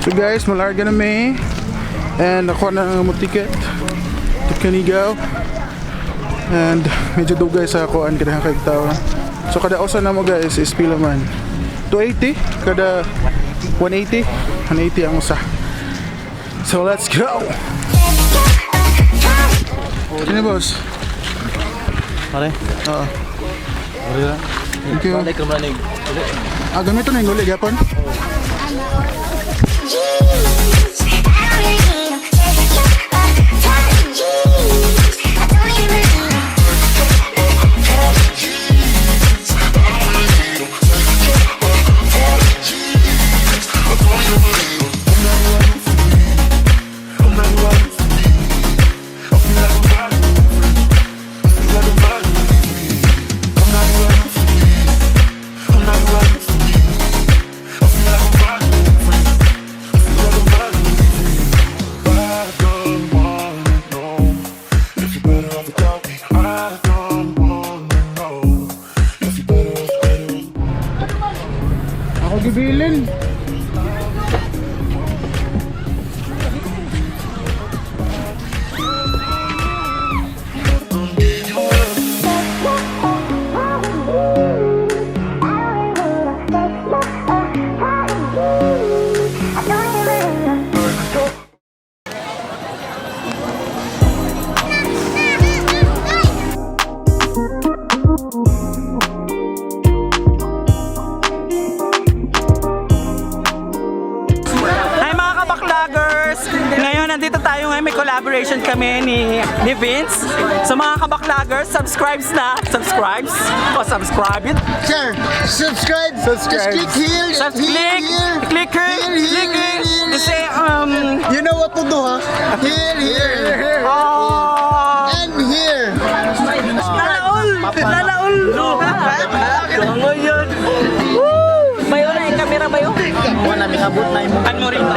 So guys, malarga na mi. And nakuha na ang ticket to Canigao. And medyo dugay sa kuan kada kay tao. So kada usa na mo, guys, is pila man? 280 kada 180, 180 ang usa. So let's go. Sino, boss? Pare, Oo. pare lang. Thank you. Balik ka manig. Ah, gamito na yung uli gapon? Jeez, I don't really need 'em. Take your apologies. I don't even need 'em. I don't wanna know if you're better off without me. I don't wanna know if you're better off, better off. Ako gibilin. I don't even need 'em. Hi, mga kabaklagers! Ngayon, nandito tayo ngayon, may collaboration kami ni Vince. So mga kabaklagers, subscribes na! Subscribes? O subscribe it! Share, subscribe, Subscribe. Just click here, Click! here, Click here! here, here, Click here! here, here. Kasi, You know what to do, huh? Here, here, Here. Oh, and here. Lalaul! Lalaul! Ngayon! Woo! Bayo na yung camera, bayo. Wala, may habot na yung Ano rin ba?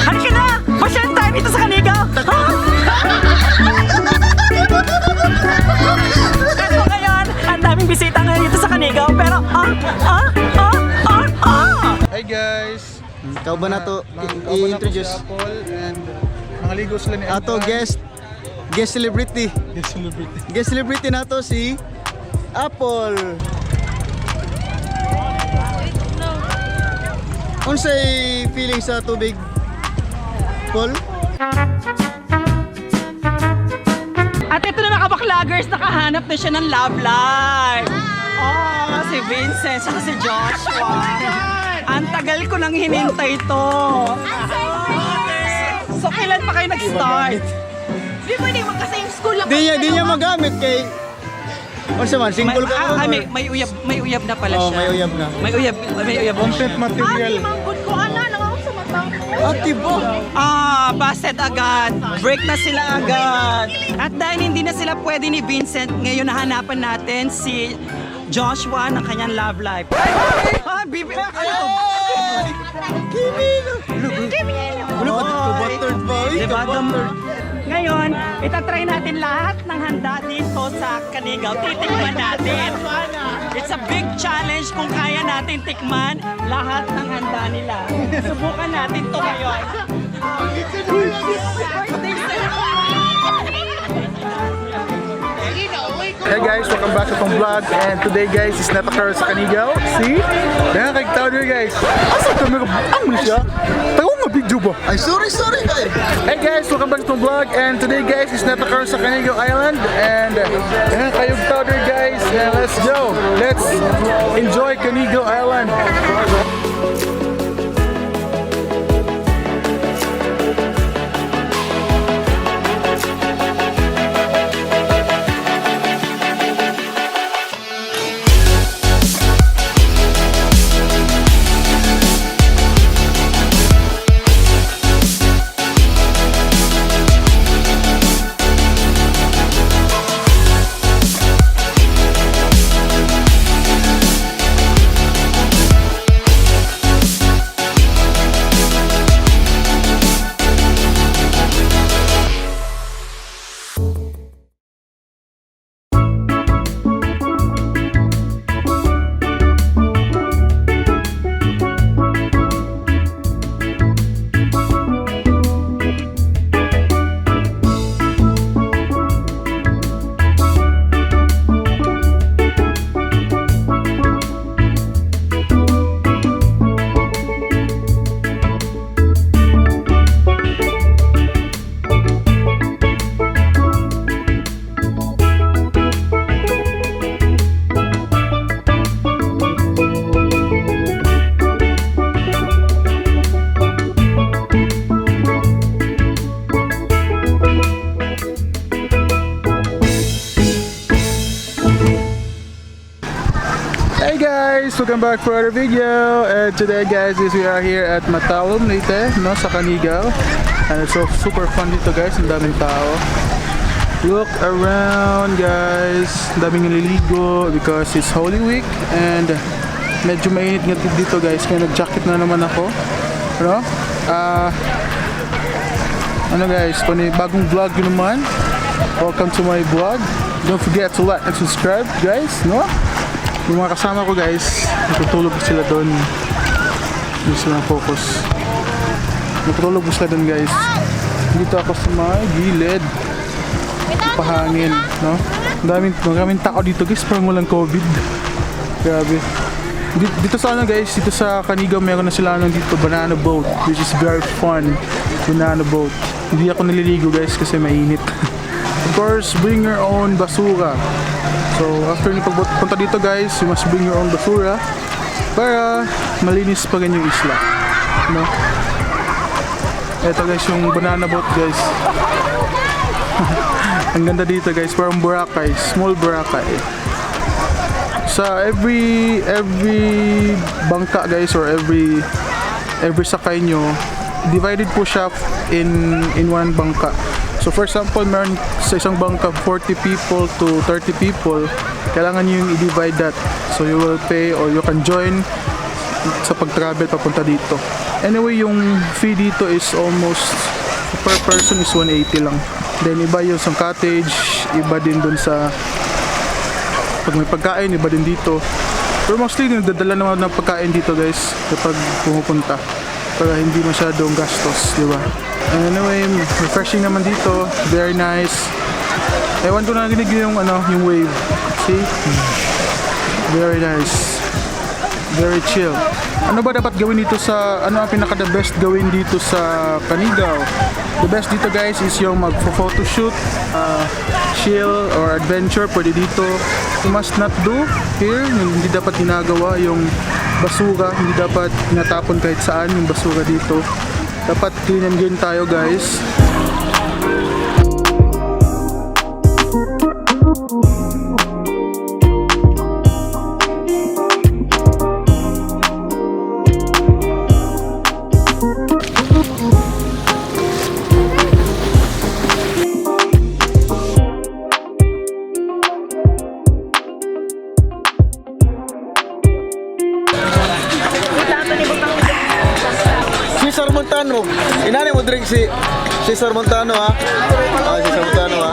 Halika na! Pasyal tayo dito sa Canigao! Ha? So ngayon, ang daming bisita ngayon dito sa Canigao, pero ah, ah, ah, ah! Hi guys. Ikaw ba na to Mga kauban na po si i-introduce? Apple and mga ligo sila ni Ato Anton. guest celebrity. Guest celebrity. Guest celebrity na to si Apple. Unsay feeling sa tubig, Paul? At ito na, nakabaklagers, nakahanap na siya ng love life. Oh, si Vincent, saka si Joshua. Ang tagal ko nang hinintay to. So, kailan pa kayo nag-start? Di pwede magka-same school lang. Di niya magamit kay unsa man, single ka ah, karon ah, or- may uyab na pala Oh, siya. may uyab na. May uyab na Content siya. material. Ay, manggod ko, ana, nangako sa mata ko. Ate ba? Ah, busted agad. Break na sila agad. At dahil hindi na sila pwede ni Vincent, ngayon nahanapan natin si Joshua ng kanyang love life. Ah, bibi, ano to? Wala ka dito, buttered ba? Uy, Diba? ka-buttered. Ngayon, itatry natin lahat ng handa dito sa Canigao. Titikman natin. It's a big challenge kung kaya natin tikman lahat ng handa nila. Subukan natin to ngayon. Hey guys, welcome back sa itong vlog. And today guys is Natakar sa Canigao. See? Dahan kay tao diri, guys. Asa camera? Ang siya? Tayo nga video ba? Ay, sorry, sorry kay. Hey guys, welcome back to my vlog. And today guys is Natakar sa Canigao Island. And dahan kayo tao diri, guys. And let's go. Let's enjoy Canigao Island. Welcome back for another video. And today, guys, is we are here at Matalom, Leyte, no, sa Canigao. And it's so super fun dito, guys. Ang daming tao. Look around, guys. Ang daming naliligo because it's Holy Week and medyo mainit nga dito, guys. Kaya nag-jacket na naman ako. Ano? Ah, ano guys, bagong vlog yun naman. Welcome to my vlog. Don't forget to like and subscribe, guys, no? Yung mga kasama ko, guys, natutulog sila doon. Hindi sila focus. Natutulog sila doon, guys. Dito ako sa mga gilid. Pahangin, no? Ang daming, maraming tao dito, guys, parang walang COVID. Grabe. Dito sa ano, guys, dito sa Canigao meron na sila ano dito, banana boat, which is very fun. Banana boat. Hindi ako naliligo, guys, kasi mainit. Of course, bring your own basura. So, after niyo pagpunta dito, guys, you must bring your own basura para malinis pa rin yung isla. No? Ito, guys, yung banana boat, guys. Ang ganda dito, guys, parang Boracay, small Boracay. Sa every bangka, guys, or every sakay nyo, divided po siya in one bangka. So for example, meron sa isang bangka 40 people to 30 people, kailangan nyo yung i-divide that. So you will pay or you can join sa pag-travel papunta dito. Anyway, yung fee dito is almost per person is 180 lang. Then iba yung sa cottage, iba din dun sa pag may pagkain, iba din dito. Pero mostly, nagdadala naman ng pagkain dito, guys, kapag pumupunta. Para hindi masyadong gastos, di ba? Anyway, refreshing naman dito. Very nice. Ewan ko, narinig yung ano, yung wave. See? Very nice. Very chill. Ano ba dapat gawin dito sa, ano ang pinaka the best gawin dito sa Canigao? The best dito, guys, is yung mag-photoshoot, chill or adventure, pwede dito. You must not do here, yung hindi dapat ginagawa, yung basura, hindi dapat tinatapon kahit saan yung basura dito. Dapat clean and green tayo, guys. Cesar Montano. Inani mo drink si Cesar Montano ha. Ah, Cesar Montano ha.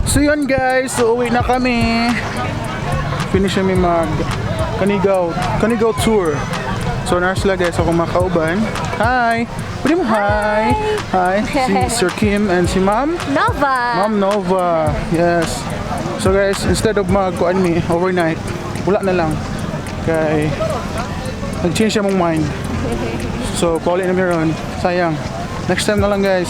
So yun guys, so uwi na kami. Finish kami mag Canigao tour. So naa sila, guys, ako mga kauban. Hi! Pwede mo hi! Hi! Si Sir Kim and si Ma'am? Nova! Ma'am Nova. Yes. So guys, instead of mag kuan mi overnight, wala na lang. Kay nag-change siya mong mind. So, pauli na meron. Sayang. Next time na lang, guys.